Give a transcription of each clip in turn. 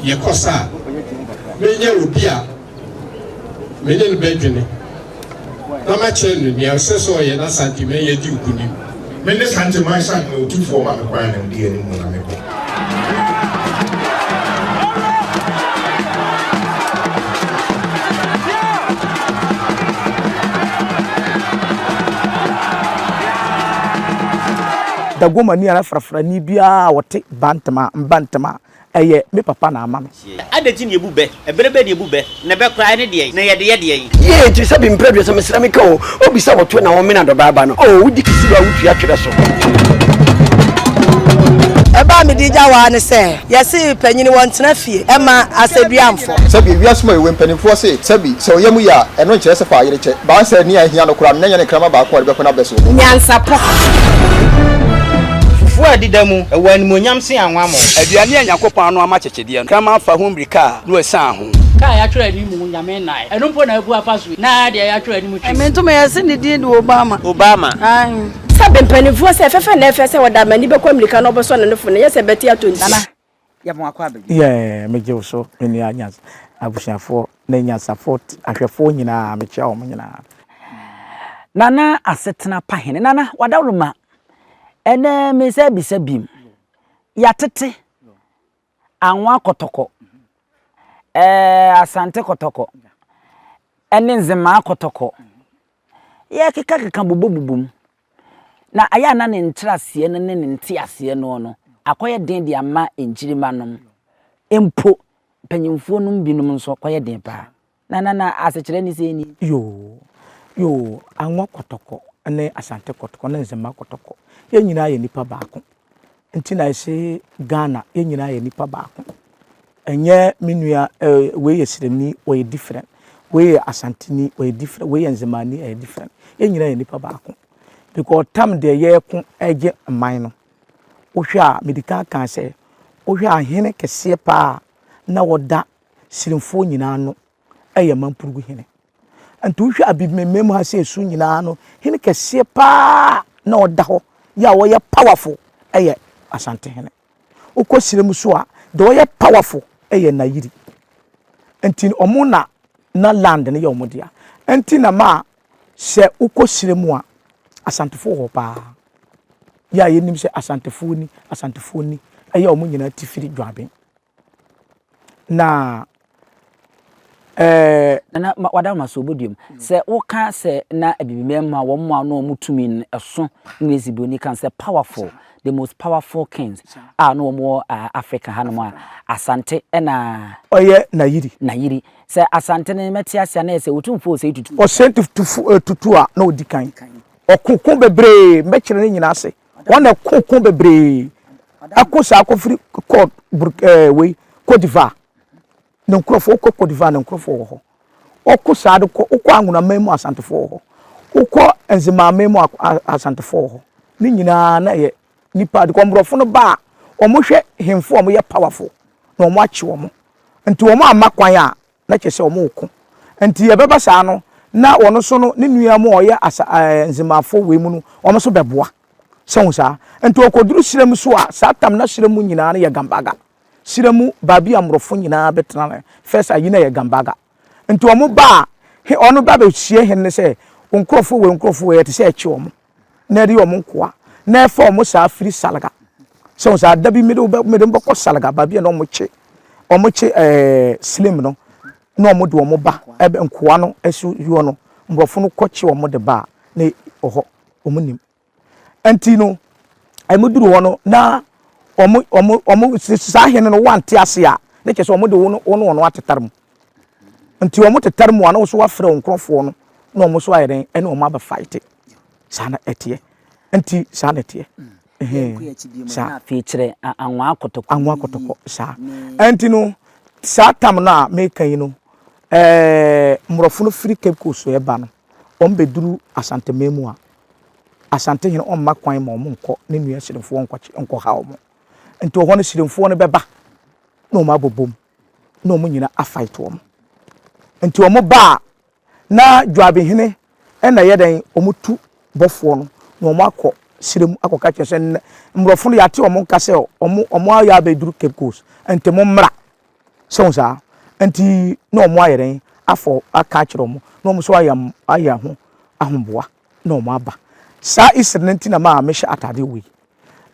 Yɛkɔ sa a, menya obi a me ne no bɛdwene na makyerɛ no nea ɛsɛ sɛ ɔyɛ na Santeman adi nkonim. Me ne Santeman Santene Otumfoɔ ma me kwan na medi anim na mekɔ. Dagomani anaa Frafrani biara a ɔte Bantama, Mbantama, ɛyɛ me papa na ama me. Adɛn nti na yɛbu bɛ? Ɛberɛ bɛn na yɛbu bɛ? Na bɛ koraa, ɛne deɛn? Na yɛde yɛ deɛn? Yie nti sɛbi mprɛ aduasa mesrɛ meka o obi sɛ wɔto na wɔmena dɔbaa ba no o wodi kisiwa a wotua twerɛ so. Ɛbɛ a mede gya wo ara ne sɛ, yɛse panyini wɔntena fie mma asɛdua mfɔ. Sɛbi, ewiase mu a yɛwɔ yi, mpanimfoɔ se, sɛbi, sɛ ɔyam yɛ a, ɛno nkyerɛ sɛ fa ayere kyɛ. Baansa nni a ahia no koraa no, na ɛnyɛ ne kraman baako a ɔde bɛko n'abɛ so. Nyansapɔ. Fufuo a ɛdeda mu, ɛwɔ animuonyam sen anwammɔ. Aduane a Nyankopɔn ano ama kyekyedeɛ no, kraman fa ho mmirika a, na wasian ho. Kaa a yɛatwerɛ anim Nyame nnae. Ɛno mpo na abu afa so yi, na deɛ yɛatwerɛ anim twi. Me ntoma yɛse ne din de Obama. Obama. Ae. Sɛbe mpanimfoɔ sɛ, fɛfɛ na ɛfɛ sɛ wɔde amani bɛkɔ mmirika na wɔbɛsɔ ne nofo no, nyɛ sɛ bɛte atɔ nsuo. Nana, yɛ mo akɔ abadwa. Yeah, megye wo so me nua Nyans abusuafoɔ ne nyansafoɔ ahwɛfoɔ nyinaa mekyia wɔn nyinaa. Nana asetena pa hene. Nana wadawuruma ɛnɛ mesa bisa bim. Yɛatete anwa kɔtɔkɔ, ɛɛ asante kɔtɔkɔ, ɛne nzemaa kɔtɔkɔ. Yɛkekakeka bobɔbobɔ mu. Na ayɛ a na ne nkyerɛaseɛ no ne ne nteaseɛ no no akɔyɛ den de ama nkyirimma nom. Mpo mpanyimfoɔ nom binom nso akɔyɛ den paa. Na na na asekyerɛ ne sɛ ni. Yoo yoo Anwa kɔtɔkɔ ne Asante kɔtɔkɔ ne Nzema kɔtɔkɔ yɛn nyinaa yɛ nipa baako nti na yɛse Ghana yɛn nyinaa yɛ nipa baako ɛnyɛ me nua eh, wei yɛ Sremni ɔyɛ different wei yɛ Asanteni ɔyɛ different wei yɛ Nzemani ɛyɛ different yɛn nyinaa yɛ nipa baako because tam deɛ yɛreko ɛgye man no wohwɛ a medi kan kan sɛ wohwɛ ahene kɛseɛ paa na wɔda Sirimfoɔ nyinaa ano yɛ Mampurugu hene. Nti wohwɛ Abibimman mu ha sɛ esu nyinaa no, hene kɛseɛ paa na ɔda hɔ yɛ a ɔyɛ powerful yɛ Asantehene. Wokɔ Sirem so a, deɛ ɔyɛ powerful yɛ Nayiri. Nti wɔn na na land no yɛ wɔn dea. Nti na ma sɛ wokɔ Sirem a, Asantefoɔ wɔ hɔ paa. Yɛ a yɛnim sɛ Asantefoɔ ni, Asantefoɔ ni, ɛyɛ wɔn nyinaa ti firi Dwaben. Na ɛɛ. Nana ma wada ma so oboduam. Sɛ woka sɛ na abibiman mu a wɔn a na wɔn tumi no ɛso na esi broni kan sɛ powerful the most powerful kings a na wɔn wɔ Africa hanom a Asante ɛna. Ɔyɛ Nayiri. Nayiri sɛ Asante no mɛte ase a na yɛ sɛ Otumfoɔ Osei Tutu. Osei Tutu a na odi kan. Ɔko ko bebree mɛkyerɛ ne nyinaa ase. Wɔn na ɛko ko bebree ɛko saa kɔfiri kɔ Burk ɛɛ wei Cote d'Ivoire ne nkurɔfoɔ wokɔ Cote d'Ivoire ne nkurɔfoɔ wɔ hɔ ɔko saa de kɔ wokɔ Anwonaman mu Asantefoɔ wɔ hɔ wokɔ Nzemaaman mu Asantefoɔ wɔ hɔ ne nyinaa na ɛyɛ nipa de kɔ mmorɔfo no ba a wɔhwɛ hemfo a wɔyɛ powerful na wɔn akye wɔn nti wɔn amma kwan a na kyerɛ sɛ wɔreko. Nti ɛbɛba saa no, na wɔn nso no, ne nua mu a ɔyɛ asa ɛɛ nzemafo wei mu no, wɔn nso bɛboa. Sɛ ho saa. Nti ɔkɔduru serɛ mu so a, saa tam na serɛ mu nyinaa no yɛ Gambaga. Serɛ mu baabi a mmorɔfo nyinaa bɛtena no, first ayi na yɛ Gambaga. Nti wɔn ba a, he ɔno ba bɛhyia hene no sɛ, wo nkurɔfoɔ wei, nkurɔfoɔ wei, ɛte sɛ ɛkye wɔn. na ɛde wɔn nkoa na ɛfa wɔn saa firi Salaga sɛ wɔn saa da bi mede wɔn mede wɔn bɛkɔ Salaga baabi a na wɔn kye wɔn kye ɛɛ slim no na wɔn de wɔn ba ɛbɛ nkoa no ɛso yɔ no nkurɔfo no kɔ kye wɔn de ba na ɔhɔ wɔn nim nti no ɛmo duru hɔ no na wɔn wɔn wɔn saa hene no wɔante ase a ne kyɛ sɛ wɔn de wɔn wɔn wɔn atetare mu nti wɔn tetare mu a na wɔn nso wafrɛ wɔn nkurɔfoɔ no na wɔn nso ayɛ dɛn ɛne wɔn abɛ fight saa na ɛteɛ nti saa na ɛteɛ saa afei kyerɛ anwa akɔtɔkɔ anwa akɔtɔkɔ saa nti no saa tam no a meka yi no ɛɛ mmorɔfo no firi Cape Coast ɛba no wɔn bɛduru Asanteman mu a Asantehene ɔmma kwan ma wɔn nkɔ ne nua Siremfoɔ nkɔha wɔn nti wɔ hɔ no Siremfoɔ no bɛba na wɔn abobom na wɔn nyina afight wɔn nti wɔn ba a na Dwabehene na ɛyɛ dɛn wɔn tu bɔfoɔ no na wɔn akɔ serɛ mu akɔka kyerɛ sɛ nnɛ mmorɔfo no yɛate wɔn nka sɛ wɔn wɔn ayɛ abɛduru Cape Coast nti mo mmra. Sɛ wɔn saa nti na wɔn ayɛ dɛn afɔ aka akyerɛ wɔn na wɔn nso ayɛ ayɛ ho ahoboa na wɔn aba. Saa Easter no nti na maa mehyɛ ataadeɛ wei.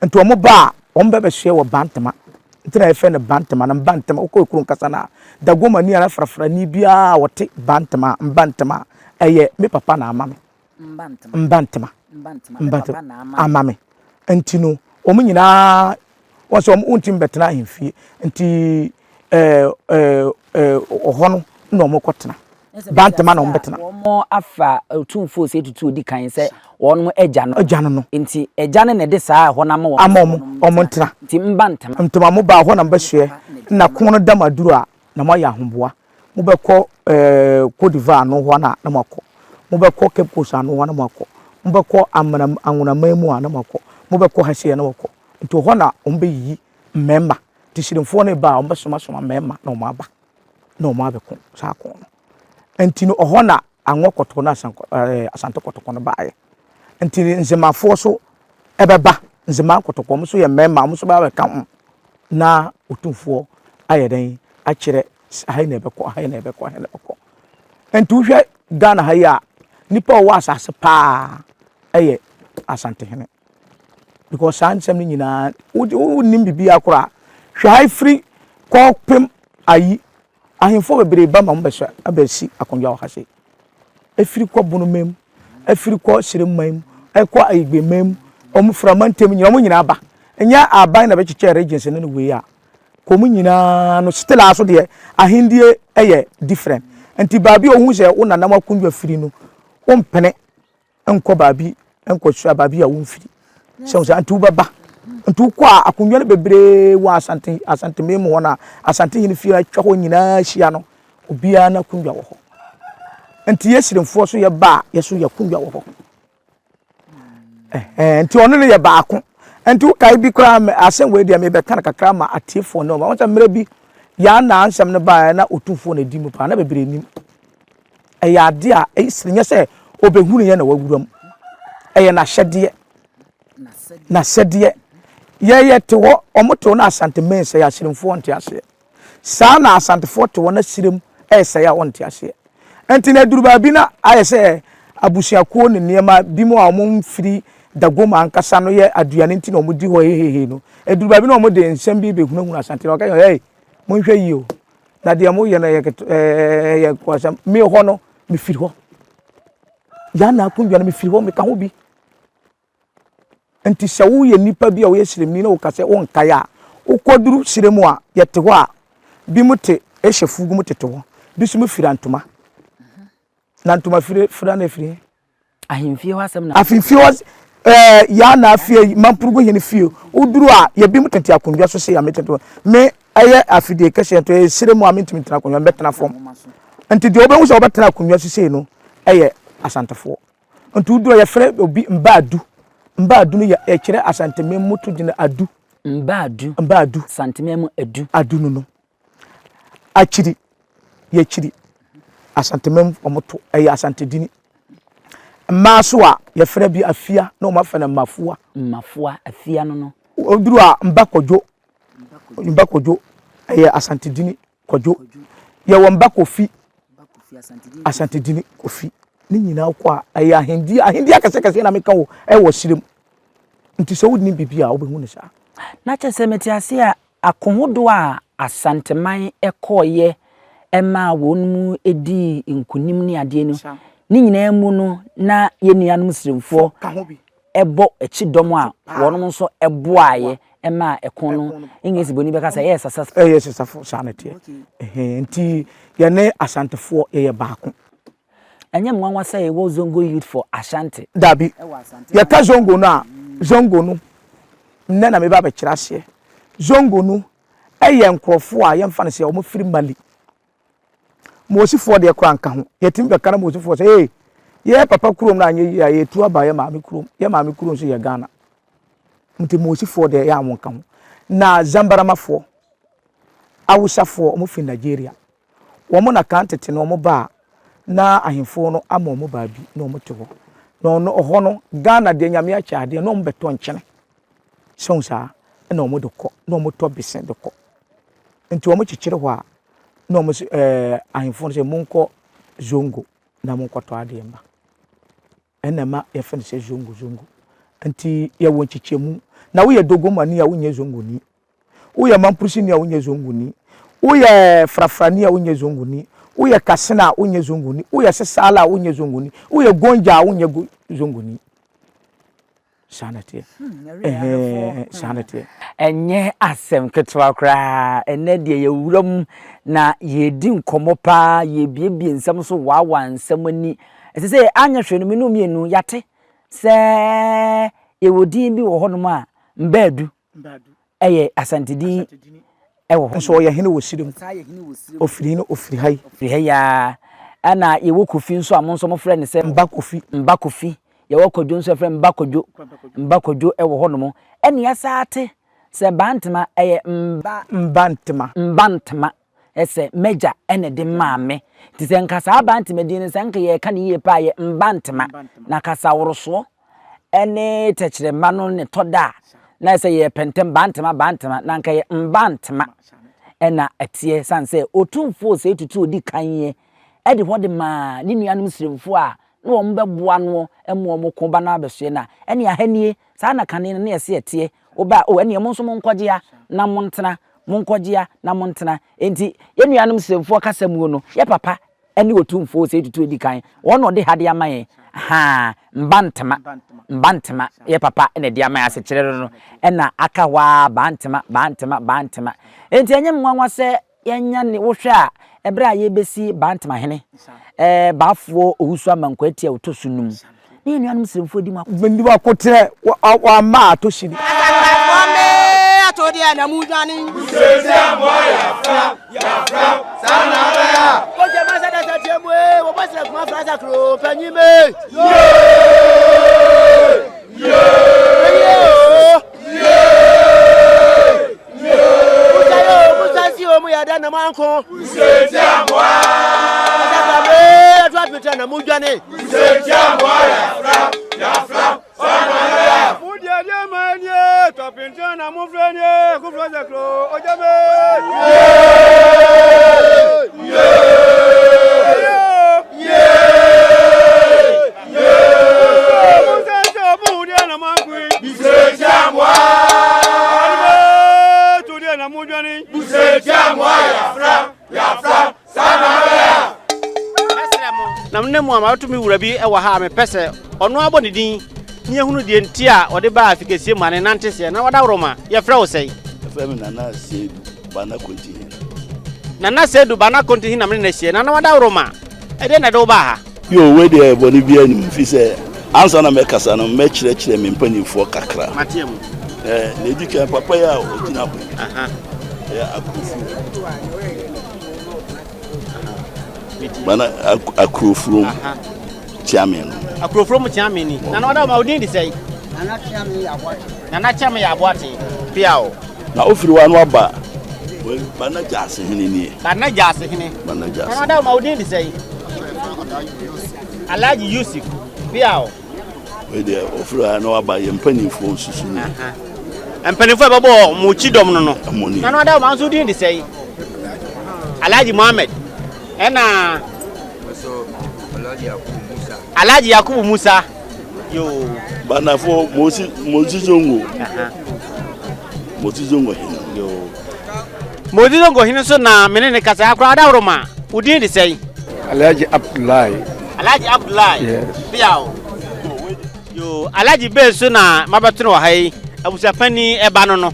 Nti wɔn ba a wɔn bɛ bɛsoɛ wɔ Bantama nti na yɛfrɛ no Bantama no Mbantama wokɔ ekuro nkasa no a Dagomani anaa Frafrani biara a wɔte Bantama a Mbantama a ɛyɛ me papa na ama me Mbantama Mbantama ama me nti no wɔn nyinaa wɔn sɛ wɔn wontumi bɛtena ahemfie nti ɛɛ ɛɛ ɛɛ ɔhɔ no na wɔn kɔtena. Bantama na wɔbɛtena. Wɔn afa Otumfoɔ Osei Tutu odi kan sɛ wɔn agya no. Agya no no. Nti agya no na ɛde saa ɛhɔ no ama wɔn. Ama wɔn, wɔn ntena. Nti mba ntema. Ntema mo ba hɔ na mobɛsoɛ, na ko no da mo aduru a, na moayɛ ahoboa. Mobɛkɔ ɛɛ Cote d'Ivoire ano hɔ na na moakɔ. Mobɛkɔ Cape Coast ano hɔ na moakɔ. Mobɛkɔ Amena Anwonaman mu a na moakɔ. Mobɛkɔ ha sei a na moakɔ. Nti hɔ na wɔbɛyiyi mmarima. Nti Sirimfoɔ no reba a, wɔbɛsomasoma mmarima na wɔaba. na wɔn abɛko saa ko no. Nti no ɔhɔ na Anwɔ kɔtɔkɔ ne Asante kɔtɔkɔ no baeɛ. Nti Nzemafoɔ so ɛbɛba, Nzema kɔtɔkɔ, wɔn nso yɛ mmarima, wɔn nso bɛba abɛka ho na Otumfoɔ ayɛ dɛn akyerɛ ha yi na ɛbɛkɔ, ha yi na ɛbɛkɔ, ha yi na ɛbɛkɔ. Nti wohwɛ Ghana ha yi a, nipa a ɔwɔ asase paa ɛyɛ Asantehene. Because saa nsɛm no nyinaa wonnim biribiara koraa. Hwɛ ha firi kɔpem ayi ahemfo bebree ba ma wɔbɛsɔ abɛsi akonnwa wɔ ha sei. Efiri kɔ Bonoman mu, efiri kɔ Siremman mu, ɛkɔ Ayigbeman mu, wɔn fira mantam nyinaa wɔn nyinaa ba. Ɛnyɛ aban na bɛkyekyɛ regions no ne wei a. Kɔ mu nyinaa no still a so deɛ ahendie yɛ different. Nti baabi a ohun sɛ wo nanam akonnwa firi no, wompene nkɔ baabi nkɔsua baabi a womfiri sɛ wo sɛ nti wobɛba nti wokɔ a akonnwa no bebree wɔ asante asanteman mu hɔ no a asante hene fie atwa hɔ nyinaa ahyia no obiara n'akonnwa wɔ hɔ nti yɛ siremfoɔ so yɛba a yɛ so yɛ akonnwa wɔ hɔ ɛhɛn nti ɔno no yɛ baako nti wokae bi koraa asɛm wei deɛ mebɛka no kakra ma atiefoɔ no wɔn sɛ mmerɛ bi yɛa na ansɛm no baeɛ na otumfoɔ na ɛdi mu paa na bebree nim Ɛyɛ adeɛ a ɛyɛ nyɛ sɛ ɔbɛhunu yɛ na wawura mu. Ɛyɛ n'ahyɛdeɛ. N'ahyɛdeɛ. Yɛyɛ te hɔ, wɔn te hɔ na Asante men sɛe Asiremfoɔ nte aseɛ. Saa na Asantefoɔ te hɔ na Sirem ɛresɛe a wɔnte aseɛ. Nti na aduru baabi na ayɛ sɛ abusuakuo ne nneɛma bi mu a wɔn mfiri Dagom ankasa no yɛ aduane nti na wɔn di hɔ hehehe no. Aduru baabi na wɔn de nsɛm bi bɛhunahuna Asante na wɔka yɛ hey monhwɛ yie o. Na deɛ moyɛ no yɛ ketewa ɛyɛ nkoasɛm. Me hɔ no, mefiri hɔ. Yaa na akonnwa no mefiri hɔ, meka ho bi. Nti sɛ woyɛ nipa bi a woyɛ siremni na woka sɛ wonkae a, wokɔduru sire mu a, yɛte hɔ a, bi mo te hyɛ fugu mu tete hɔ, bi nso mo fira ntoma. Na ntoma fire fira na efiri he? Ahemfie hɔ asɛm na. Ahemfie hɔ ɛɛ yaa na afie mampurugu hene fie woduru a yɛbi mu tete akonnwa so se ya me tete me ɛyɛ afidie kɛseɛ nto ɛyɛ sire mu a mentumi ntena akonnwa mɛtena fam nti deɛ wobɛhu sɛ wɔbɛtena akonnwa so sei no ɛyɛ asantefoɔ nti woduru a yɛfrɛ obi mbaadu mbaadu no yɛ ɛkyerɛ asanteman mu to gyina adu mbaadu mbaadu asanteman mu adu adu no no Akyiri, yɛkyiri Asanteman wɔn to ɛyɛ Asante dini. Mmaa so a yɛfrɛ bi Afia na wɔn afɛ no Mmafoa. Mmafoa, Afia no no. Oduru a Mba Kwadwo, Mba Kwadwo ɛyɛ Asante dini Kwadwo. Yɛwɔ Mba Kofi, Asante dini Kofi. Ne nyinaa kɔ a ɛyɛ ahendie, ahendie akɛseɛ kɛseɛ na meka wɔ ɛwɔ serem. Nti sɛ wonni biribi a wobɛhu no saa. Na kyerɛ sɛ mete ase a Ako hodoɔ a Asanteman kɔeɛ maa wɔn mu dii nkunim ne adeɛ no, ne nyinaa mu no na yɛn nuanom Siremfoɔ bɔ akyidɔm a wɔn nso boaeɛ maa ɛko no, English boni bɛka sɛ ɛyɛ successful. Ɛyɛ successful, saa na ɛteɛ. Nti yɛne Asantefoɔ yɛyɛ baako. Ɛnyɛ me nwanwa sɛ yɛwɔ Zongo Youth for Ashanti. Dabi. Yɛka Zongo no a, Zongo no, nnɛ na meba abɛkyerɛ aseɛ. Zongo no yɛ nkorɔfoɔ a yɛmfa no sɛ wɔfiri Mali. Mosifoɔ deɛ koraa nka ho. Yɛtumi bɛka na Mosifoɔ sɛ, ee, yɛ papa kurom no anyɛ yie a, yɛtu aba yɛ maame kurom. Yɛ maame kurom nso yɛ Ghana. Nti Mosifoɔ deɛ yɛ a wɔnka ho. Na Zambaramafoɔ, Awusafoɔ, wɔfiri Nigeria. Wɔn na kan tete no wɔn ba a na ahemfo no ama wɔn baabi na wɔn te hɔ. Na ɔno ɔhɔ no Ghana deɛ Nyame akyɛ adeɛ na wɔn bɛtɔ nkyene. Sɛ wɔn saa na wɔn de kɔ na wɔn tɔ bese de kɔ. Nti wɔn kyekyere hɔ a. Na wɔn sɛ ɛɛ ahemfo no sɛ monkɔ Zongo na monkɔtɔ adeɛ mma. Ɛna ɛma yɛfrɛ no sɛ Zongo Zongo. Nti yɛwɔ nkyekyɛmu. Na woyɛ Dogomani a wonyɛ Zongoni. Woyɛ Mampurusini a wonyɛ Zongoni. Woyɛ Frafrani a wonyɛ Zongoni. Woyɛ Kasena a wonyɛ Zongoni. Woyɛ Sesala a wonyɛ Zongoni. Woyɛ Gonja a wonyɛ Zongoni. Saa na ɛteɛ. Ɛhɛn, saa na ɛteɛ. Ɛnyɛ asɛm ketewa koraa. Ɛnnɛ deɛ yɛwura mu na yɛredi nkɔmmɔ paa, yɛrebuebue nsɛm so, waawaa nsɛm ani. Ɛsɛ sɛ anyɛ hwee no, me ne wo mmienu yɛate sɛ yɛwɔ din bi wɔ hɔnom a, Mbaadu. Ɛyɛ Asante din wɔ hɔ. Nso ɔyɛ hene wɔ Sirem. Ɔfiri hene, ɔfiri ha yi. Ɔfiri ha yi ara. Ɛna yɛwɔ Kofi nso a mo nso mofrɛ no sɛ. Mba Kofi. Mba Kofi. Yɛwɔ Kwadwo nso yɛfrɛ no Mba Kwadwo. Mba Kwadwo wɔ hɔnom. Ɛna yɛsan te sɛ Bantema ɛyɛ Mba. Mba Ntema. Mba Ntema. Ɛsɛ m'agya na ɛde maa me. Nti sɛ nka saa Bantema din no sɛ nka yɛreka no yie paa a ɛyɛ Mbantema. Na kasaworosoɔ ne tɛkyerɛma no ne tɔ da a na ɛsɛ yɛpɛ ntɛm Bantema Bantema na nka ɛyɛ Mbantema ɛna ɛteɛ sane sɛ Otumfoɔ Osei Tutu ɔdi kan yɛ ɛde hɔ de maa ne nuanom Siremfoɔ a na wɔn bɛboa noɔ ma wɔn ko ba no abɛsoɛ no a ɛne aha nie saa na kane no na yɛse ɛteɛ woba a oh ɛneɛ mo nso monkɔgye ha na montena Monkɔgyea na montena. Enti, yɛn nuanom Sremfoɔ kasa muo no, yɛ papa ne Otumfoɔ Osei Tutu adi kan. Wɔn na ɔde ha de ama yɛn. Ahaa, Mbantema, Mbantema, yɛ papa na ɛde ama yɛn. Asekyerɛ no no, ɛna aka hɔ ara, Bantema, Bantema, Bantema. Enti ɛnyɛ me nwanwa sɛ yɛanya ne, wohwɛ a, ɛberɛ a yɛrebɛsi Bantema hene, ɛɛ, Baafoɔ Owusu Amankwaa ti a ɔtɔ so num, Ne yɛn nuanom Sremfoɔ di mu ako. Di mu akoterɛ wɔamma atɔ sini. Asakrafoɔ mee ato deɛ na mu dwane. Sɛsi amoa yafra yafra saa na abɛyɛ a. Kɔhwɛ ma sɛ dasa tie mu ee wɔbɔ srɛ kuma fra sakro panyin mee. Yee yee yee. Musa yo Musa si o mu yɛ dɛ na mu anko. Sɛsi amoa. Asakra mee ato apita na mu dwane. Sɛsi amoa yafra yafra saa na abɛyɛ a. Mo deɛ deɛ ma nie tɔpintin na mo filɛ nie koforo sɛkuro ojɛ me. Na me mu a mabɛto me wura bi wɔ ha a mepɛ sɛ ɔno abɔ ne din ne yɛhunu deɛ nti a ɔde baa afikesie mu a ne nante seɛ na wadaworoma yɛfrɛ wo sɛn? Yɛfrɛ me Nana Seidu Bana Kontihin. Nana Seidu Bana Kontihin na mene no ahyia. Nana wadaworoma, ɛdeɛn na ɛde wo baa ha? Yoo, wei deɛ bɔne biara nnim, ɛfiri sɛ ansa na mɛkasa no, mɛkyerɛkyerɛ me mpanimfoɔ kakra. Mateɛ mu. Ɛɛ, nea ɛdi kan, papa yi a ɔgyina hɔ yi, ɛyɛ Akurofuro. Bana Akurofurom Kyeame no. Akurofurom Kyeame ni. Nana ɔda ma odin de sɛn? Nana Kyeame yɛ aboaten. Nana Kyeame yɛ aboaten. Pia o. Na ofiri hɔ ano aba Bana Gyaase hene nie. Bana Gyaase hene. Bana Gyaase. Nana ɔda ma odin de sɛn? Alhaji Yusuf. Pia o. Wei deɛ ofiri hɔ ano aba yɛn mpanimfoɔ nsusu nie. Mpanimfoɔ a ɛbɛbɔ mo kyi dɔm no no. Ɛmo nie. Nana ɔda ma nso din de sɛn? Alhaji Mohammed. Ɛna. Alhaji Yakubu Musa. Yoo. Banafo Mosi Mosi Zongo. Mosi Zongo hene. Yoo. Mosi Zongo hene nso na mene ne kasa akora adaworo ma. Wo din de sɛn? Alhaji Abdullahi. Alhaji Abdullahi. Yes. Biao. Yoo, Alhaji bɛn so na mabɛto no wɔ ha yi? Abusuapanin ɛba no no.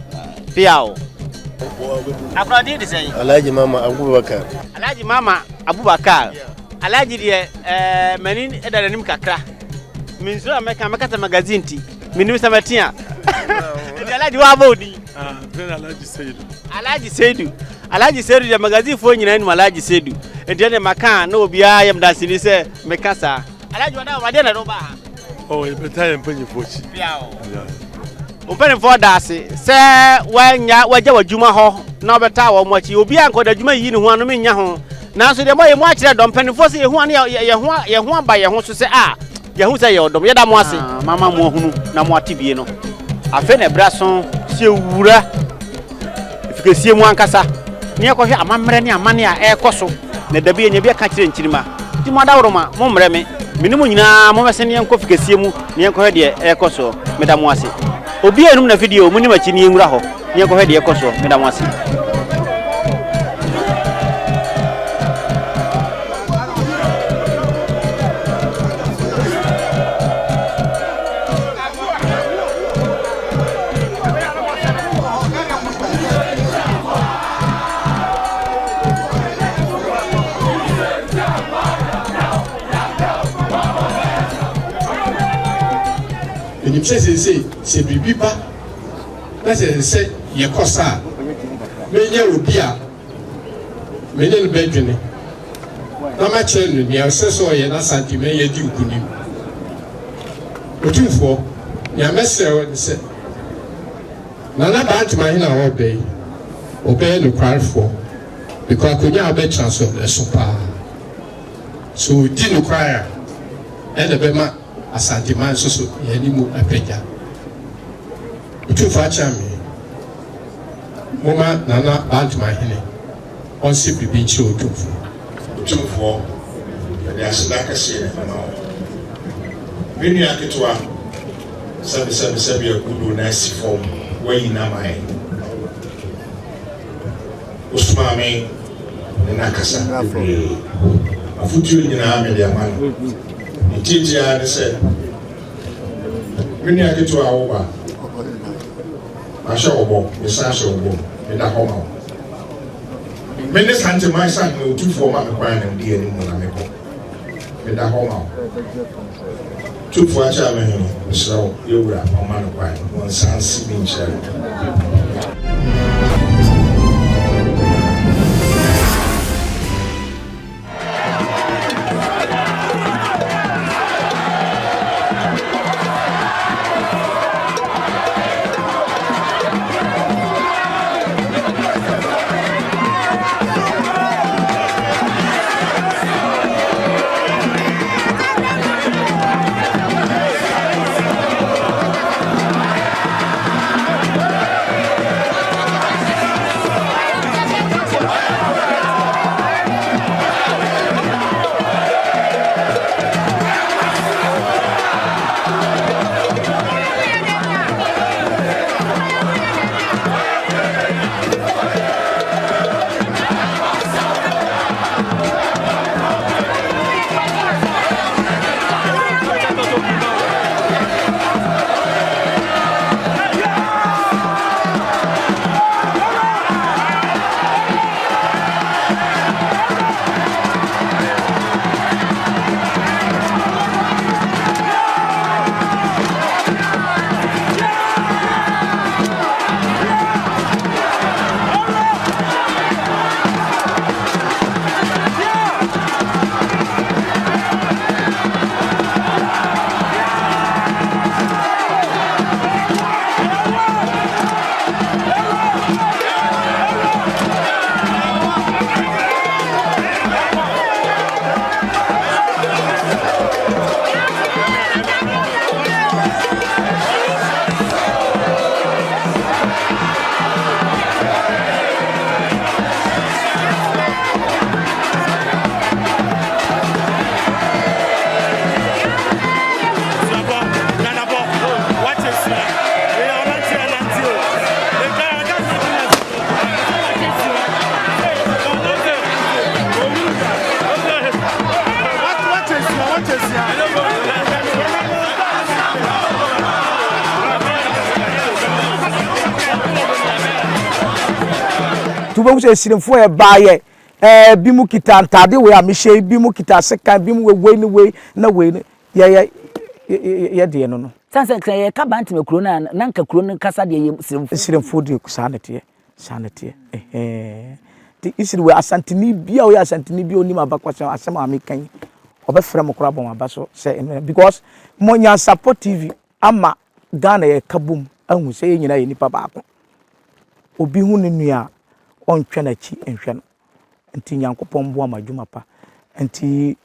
Biao. Akora din de sɛn? Alhaji Mama Abubakar. Alhaji Mama Abubakar. Alhaji deɛ ɛɛ m'ani da n'anim kakra. Mensuro a mɛka mɛkasa magazine ti. Menim sɛ mɛte a. Nti Alhaji wabɔ wo din. Ah, Alhaji Seidu. Alhaji Seidu. Alhaji Seidu deɛ magazine foɔ nyinaa nim Alhaji Seidu. Nti ɛdeɛ maka a na obiara yɛ mdanseni sɛ meka saa. Alhaji wada wadeɛ na ɛde wo baa ha. Oh, yɛbɛtaa yɛn mpanyinfoɔ akyi. Wo mpanimfoɔ da ase sɛ woanya woagya w'adwuma hɔ na wobɛtaa wɔn akyi. Obi a nkɔda adwuma yiyi ne ho ano mennya ho. Nanso deɛ moayɛ mu akyerɛ dɔm mpanimfoɔ sɛ yɛhu ano yɛ ho yɛ ho aba yɛn ho so sɛ a yɛhu sɛ yɛ ɔdɔm. Yɛda mo ase. Mama mo ahunu na mo ate bie no. Afei na ɛberɛ aso sɛ yɛwura efikesie mu ankasa. na yɛkɔhwɛ amammerɛ ne amanne a ɛrekɔ so, na dabi yɛnya bi aka kyerɛ nkyirimma. Nti mo adaworoma, mommrɛ me, me ne mo nyinaa mommɛsene yɛnkɔ fi kɛseɛ mu na yɛnkɔhwɛ deɛ ɛrekɔ soɔ. Meda mo ase. Obiara nnom n'afidie o, monni m'akyi na yɛnwura hɔ na yɛnkɔhwɛ deɛ ɛrekɔ soɔ. Meda mo ase. Menim sɛ seesei sɛ biribi ba na sɛ ɛsɛ sɛ yɛkɔ sa a, menya obi a me ne no bɛdwene na makyerɛ no nea ɛsɛ sɛ ɔyɛ na Asanteman yi adi nkonim. Otumfoɔ, nea mɛsrɛ wo ne sɛ, Nana Bantamahene a ɔreba yi, ɔbɛyɛ nokwarefoɔ because akonnwa a ɔbɛtena so no, ɛso paa. Sɛ ɔdi nokware a, ɛna ɛbɛma Asanteman nso so yɛn anim apagya. Otumfoɔ Akyea-Mee. Momma Nana Bantamahene ɔnse biribi nkyerɛ Otumfoɔ. Otumfoɔ, yɛde aseda kɛseɛ na ɛbɛma wo. Me nua ketewa, sɛbesɛbesɛbe agudo na asi fam, woayi no ama yɛn. Wosomaa me ne no akasa bebree. Afotuo nyinaa mede ama no. Ne tiatia ara ne sɛ, me nua ketewa wo ba, Mahyɛ wo bɔ, mesan hyɛ wo bɔ, meda hɔ ma wo. Me ne Sante Mansa hene otufoɔ ma me kwan na medi anim na mekɔ. Meda hɔ ma wo. Tufoɔ akyɛ me hene, mesrɛ wo, yɛwura ɔma no kwan na ɔnsan nsi bi nkyerɛ no. Nti wobɛhu sɛ Asirimfoɔ yɛ baayɛ ɛɛ bi mu kita ntaade wei a mehyɛ yi bi mu kita sekan bi mu wei ne wei na wei ne yɛyɛ yɛ deɛ no no. Sane sɛ sɛ yɛka Bantama kuro no a na nka kuro no kasa deɛ yɛ Siremfoɔ. Siremfoɔ deɛ saa na ɛteɛ saa na ɛteɛ ɛhɛn nti Isiri wei Asanteni bi a ɔyɛ Asanteni bi a ɔnim abakwasɛm asɛm a meka yi ɔbɛfrɛ mo koraa bɔ mo aba so sɛ ɛno because mo Nyansapɔ TV ama Ghana yɛka bom ahu sɛ yɛn nyinaa yɛ nipa baako obi hu ne nua a ɔntwɛ n'akyi nhwɛ no. Nti Nyankopɔn mboa mo adwuma pa. Nti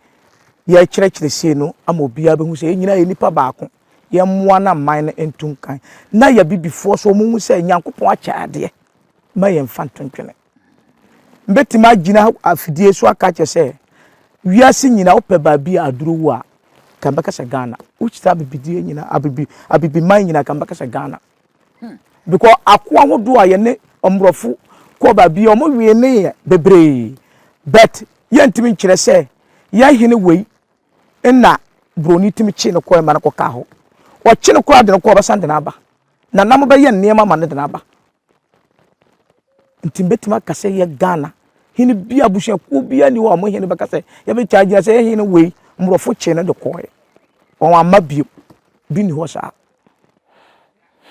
yɛkyerɛkyerɛ sei no ama obiara bɛhu sɛ yɛn nyinaa yɛ nipa baako. Yɛmmoa na man no ntu nkan. Na yɛ abibifoɔ so wɔn hu sɛ Nyankopɔn akyɛ adeɛ ma yɛn mfa nto ntwene. Mbɛtumi agyina afidie so aka akyerɛ sɛ wiase nyinaa wopɛ baabi a aduro wɔ a, ka mbɛka sɛ Ghana. Wokyerɛ abibidie nyinaa, abibi abibiman nyinaa ka mbɛka sɛ Ghana. Because ako ahodoɔ a yɛne mmorɔfo kɔɔ baabi a wɔn wee ne yɛ bebree but yɛntumi nkyerɛ sɛ yɛn hene wei nna broni tumi kye no kɔɛ ma no kɔkaa hɔ. Ɔkye no koraa de no kɔ ɔbɛsan de no aba. Nana mo bɛyɛ nneɛma ma no de no aba. Nti mbɛtumi aka sɛ yɛ Ghana hene bi abusuakuo biara ni hɔ a wɔn hene bɛka sɛ yɛbɛtwa agyina sɛ yɛ hene wei mmorɔfo kye no de kɔɛ. Wɔn amma bio. Bi ni hɔ saa.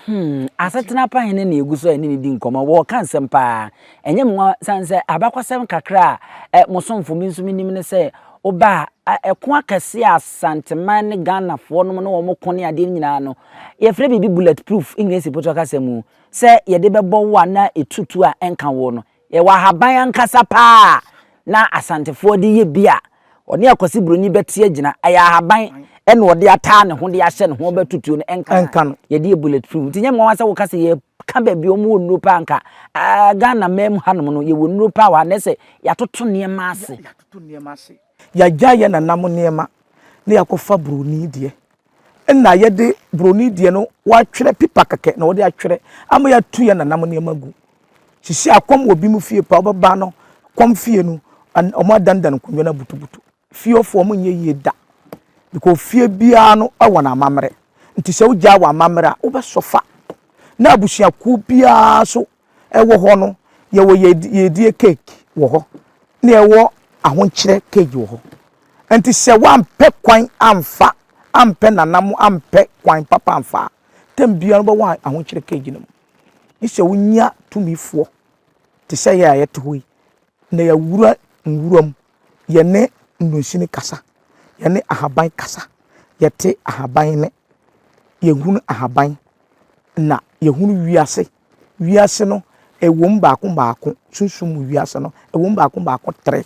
Hmm, asetena pa hene na egu so a ɛne ne di nkɔmmɔ. Wɔreka nsɛm paa. Ɛnyɛ me nwa sane sɛ abakɔsɛm kakra a eh, mo somfo me nso menim ne sɛ woba a ɛko akɛse a Asanteman ne Ghanafoɔ nom ne wɔn ko ne adeɛ nyinaa no, yɛfrɛ biribi bullet proof English pɔtɔ kasa mu sɛ yɛde bɛbɔ wo a na ɛtutu a ɛnka wo no. Yɛwɔ ahaban ankasa paa a na Asantefoɔ de yɛ bi a ɔne Akwasi Broni bɛte agyina. Ɛyɛ ahaban ɛna ɔde ataa ne ho de ahyɛ ne ho ɔbɛto tuo no ɛnka no. Yɛde yɛ bullet proof. Nti nyɛ nwanwa sɛ woka sɛ yɛka baabi a wɔwɔ nnuro paa nka ah, Ghana man mu hanom no yɛwɔ nnuro paa wɔ ha na ɛsɛ yɛatoto nneɛma ase. Yɛatoto nneɛma ase. Yɛagyae yɛn nananom nneɛma na yɛakɔfa Broni deɛ. Nna yɛde broni deɛ no wɔatwerɛ pipa kɛkɛ na wɔde atwerɛ ama yɛatu yɛn nanam nneɛma gu. Sisi a kɔm wɔ binom fie paa wobɛba no kɔm fie no wɔn adandan nkonnwa no abutubutu. Fie hɔfoɔ wɔn nyɛ yie da because fie biara no wɔ n'amammerɛ nti sɛ wogyaa wɔ amammerɛ a wobɛsɔfa. Na abusuakuo biara nso ɛwɔ hɔ no yɛwɔ yɛdie cake wɔ hɔ na yɛwɔ ahonkyerɛ cake wɔ hɔ. Nti sɛ woampɛ kwan amfa, ampɛ nanam, ampɛ kwan papa amfa a, tɛm biara no wobɛwɔ ahokyerɛ cage no mu. Gye sɛ wonya tumifoɔ te sɛ yɛ a yɛte hɔ yi, na yɛawura nwura mu, yɛne nnunsini kasa, yɛne ahaban kasa, yɛte ahaban nne, yɛhunu ahaban, na yɛhunu wiase. Wiase no, ɛwom baako baako, sunsum mu wiase no, ɛwom baako baako tere.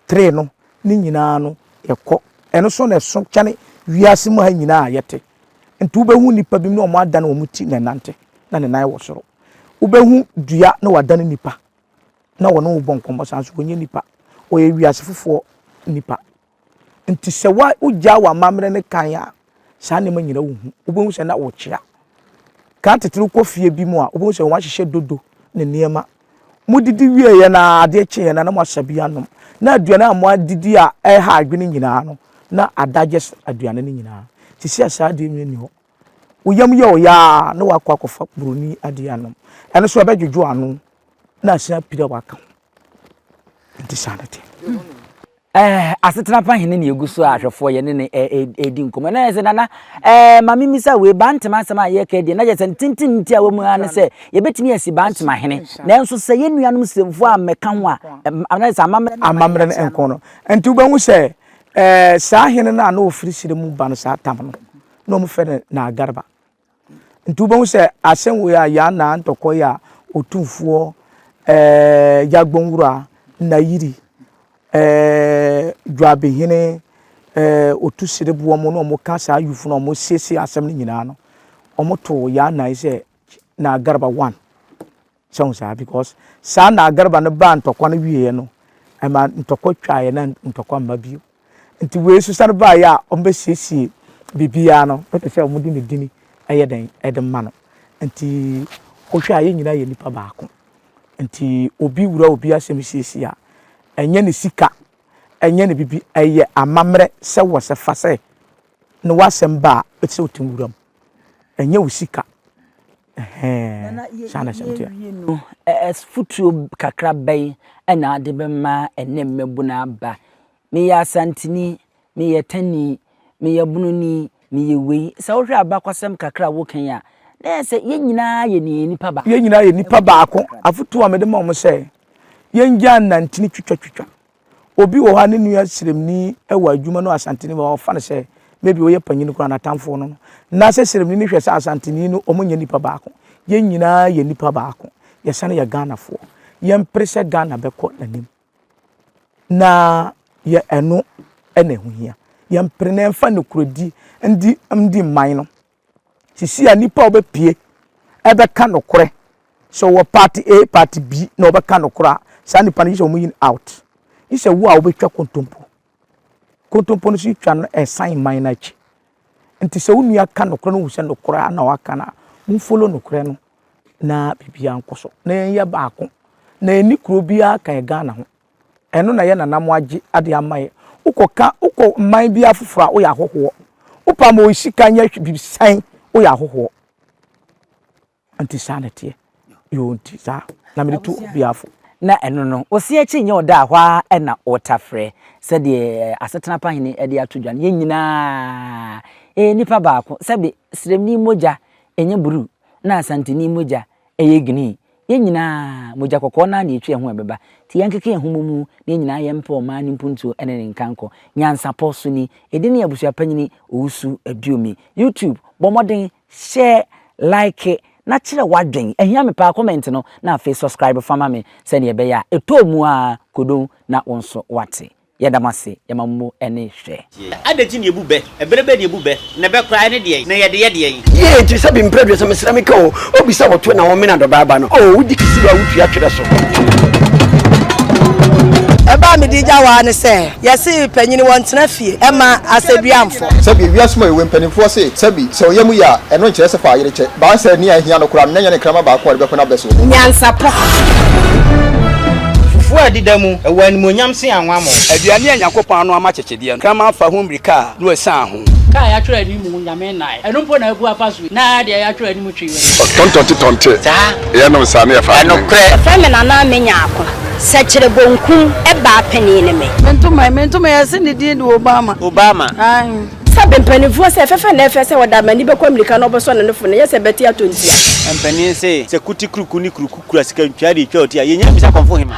Tree no ne nyinaa no yɛkɔ. Ɛno so na ɛso kyɛne wiase mu ha nyinaa a yɛte. Nti wobɛhu nnipa bi na wɔn adane wɔn ti na ɛnante na ne nan wɔ soro. Wobɛhu dua na wadane nipa na wɔne wo bɔ nkɔmmɔ saa nso wɔnyɛ nipa. Wɔyɛ wiase foforɔ nipa. Nti sɛ wogyaa w'amammerɛ ne kan a, saa nneɛma nyinaa wohu. Wobɛhu sɛ na wokyea. Kan tete no wokɔ fie bi mu a, wobɛhu sɛ wɔahyehyɛ dodo ne nneɛma. Modidi wieeɛ no ara, adeɛ kyeeɛ no ara na moasa bi anom. Na aduane a moadidi a ɛha adwene nyinaa no, na adigest aduane no nyinaa. Sisi a saa adeɛ nyinaa nni hɔ. Wo yam yɛ wo ya a, na woakɔ akɔfa buroni adeɛ anom. Ɛno nso ɛbɛdwodwo ano na asan apira waka ho. Nti saa na ɛteɛ. Eh, asetena pa hene na egu so a ahwɛfoɔ yɛne ne ɛredi nkɔmmɔ. Na yɛ sɛ nana, eh, ma memmisa wei, Bantama asɛm a yɛreka deɛ, na yɛ sɛ tenten nti a wɔ mu ara ne sɛ yɛbɛtumi asi Bantama hene. Nanso sɛ yɛn nuanom Sremfoɔ ammɛka ho a, na yɛ sɛ amammerɛ ne amammerɛ no nko no. Nti wobɛhu sɛ eh, saa hene no a na ɔfiri Sire mu ba no saa tam no, na wɔfrɛ no Naagarba. Nti wobɛhu sɛ asɛm wei a Yaa Naa Ntɔkɔ yi a Otumfoɔ ɛɛ Yagbonwura Nayiri ɛɛ Dwabehene ɛɛ Otusereboɔ mo na wɔka saa ayufo no a wɔsiesie asɛm no nyinaa no, wɔtoo Yaa Naa yi sɛ Naa Garba one. Sɛ wohu saa because saa Naa Garba no baa ntɔkwa no wieɛ no, ɛma ntɔkwa twaeɛ na ntɔkwa mma bio. Nti wei nso sane baeɛ a wɔbɛsiesie biribiara no, na kyerɛ sɛ wɔde ne dini yɛ dɛn de ma no. Nti wohwɛ a yɛn nyinaa yɛ nnipa baako. Nti obi wura obi asɛm siesie a, ɛnyɛ ne sika, ɛnyɛ ne bibi, ɛyɛ amammerɛ sɛ wɔ sɛ fa sɛ ne w'asɛm ba a, ɛte sɛ wotumi wura mu. Ɛnyɛ wo sika. Ɛhɛn, saa na asɛm teɛ. No, afotuo kakra bɛn na wode bɛma ɛnnɛ mmabunu aba Meyɛ Asanteni, meyɛ Tani, meyɛ Bononi, meyɛ wei. Sɛ wohwɛ abakɔsɛm kakra a woka yi a, na ɛyɛ sɛ yɛn nyinaa yɛ nea nipa baako. Yɛn nyinaa yɛ nipa baako. Afotuo a mede ma wɔn sɛ, yɛngyaa nantini twitwatwitwa. Obi wɔ hɔ a ne nua sremni wɔ adwuma no Asanteni wɔ hɔ a ɔfa no sɛ maybe ɔyɛ panyin koraa n'atamfoɔ no no. Na sɛ sremni no hwɛ sɛ Asanteni no wɔn nyɛ nipa baako. Yɛn nyinaa yɛ nipa baako. Yɛsane yɛ Ghanafoɔ. Yɛmpere sɛ Ghana bɛkɔ n'anim. Na yɛ ɛno na ɛho hia. Yɛmpere na yɛmfa nokorɛdi ndi ndi mman no. Sisi a nipa a ɔbɛpie ɛbɛka nokorɛ sɛ ɔwɔ party A, party B na ɔbɛka nokorɛ a, Saa nipa no gye sɛ wɔyi no out. Gye sɛ wo a wobɛtwa kontompo. Kontompo no so twa no ɛsan man no akyi. Nti sɛ wo nua ka nokorɛ no wohu sɛ nokorɛ na waka no a, momfolo nokorɛ no na biribiara nkɔ so. Na yɛnyɛ baako. Na yɛnni kuro biara ka yɛ Ghana ho. Ɛno na yɛ nana mo agye ade ama yɛ. Wokɔ ka wokɔ man biara foforɔ a woyɛ ahɔhoɔ. Wopa ma sika nyɛ biribi sɛn woyɛ ahɔhoɔ. Nti saa na ɛteɛ. Yoo nti saa na mede tu obiara fo. Na ɛno no, ɔse akyi nyɛ ɔda a hɔ ara na ɔtafrɛ. Sɛdeɛ asetena pa hene de ato dwa no, yɛn nyinaa yɛyɛ nnipa baako. Sɛbe Sremni mogya nyɛ bruu na Asanteni mogya yɛ green. Yɛn nyinaa, mogya kɔkɔɔ no ara na ɛtwa yɛn ho a ɛbɛba. Nti yɛnkeka yɛn ho mmɔ mu na yɛn nyinaa yɛmpɛ ɔman no mpuntuo ne ne nkankɔ. Nyansapɔ so ni. Ɛdin ne Abusuapanyini Owusu Aduomi. YouTube, bɔ mmɔden Share, like na kyerɛ w'adwen. Ɛhia me paa comment no na afei subscribe fa ma me sɛdeɛ ɛbɛyɛ a ɛtɔɔ mu ara kodon na wo nso woate. Yɛda mo ase, yɛma mo mo ani hwɛ. Adɛn nti na yɛbu bɛ? Ɛberɛ bɛn na yɛbu bɛ? Na bɛ koraa, ɛne deɛn? Na yɛde yɛ deɛn? Yie nti sɛbi mprɛ 30 mesrɛ meka o obisa wɔto na wɔmena dɔbaa ba no o wodi kisiwa a wotua twerɛ so. Ɛbɛ a mede gya wo ara ne sɛ, yɛse panyini wɔntena fie mma asɛduamfo. Sɛbi, wiase mu awiei mpanimfoɔ se, Sɛbi, sɛ ɔyam yɛ a, ɛno nkyerɛ sɛ fa ayere kyɛ. Baa sɛ nea ahia no koraa no, na ɛnyɛ ne kraman baako a ɔde bɛko n'abɛ so. Nyansapɔ. Fufuo a ɛdeda mu, ɛwɔ animuonyam sen anwammɔ. Aduane a Nyankopɔn ano ama kyekyedeɛ no, kraman fa ho mmirika a, na wasian ho. Kaa a yɛatwerɛ anim Nyame nnae. Ɛno mpo na abu afa so yi, na deɛ yɛatwerɛ anim twi w'ani. Ɔtɔntɔnte tɔnte, yɛnom saa na yɛfa adwene. Wɔfrɛ me Nana Amenyako. Sɛkyerɛ bonkum baa panin ne me. Me ntoma yi, me ntoma yi, yɛse ne din de Obama. Obama. Ae. Sɛbe mpaninfoɔ sɛ, fɛfɛ na ɛfɛ sɛ wɔde amani bɛkɔ amirika na ɔbɛsɔ ne nofo no, nyɛ sɛ bɛte atɔ ntia. Mpanin se, sɛ kuti kuruku ne kuruku kura sika ntwaa de retwa ɔti a, yɛnnya mmisa kɔmfo hema.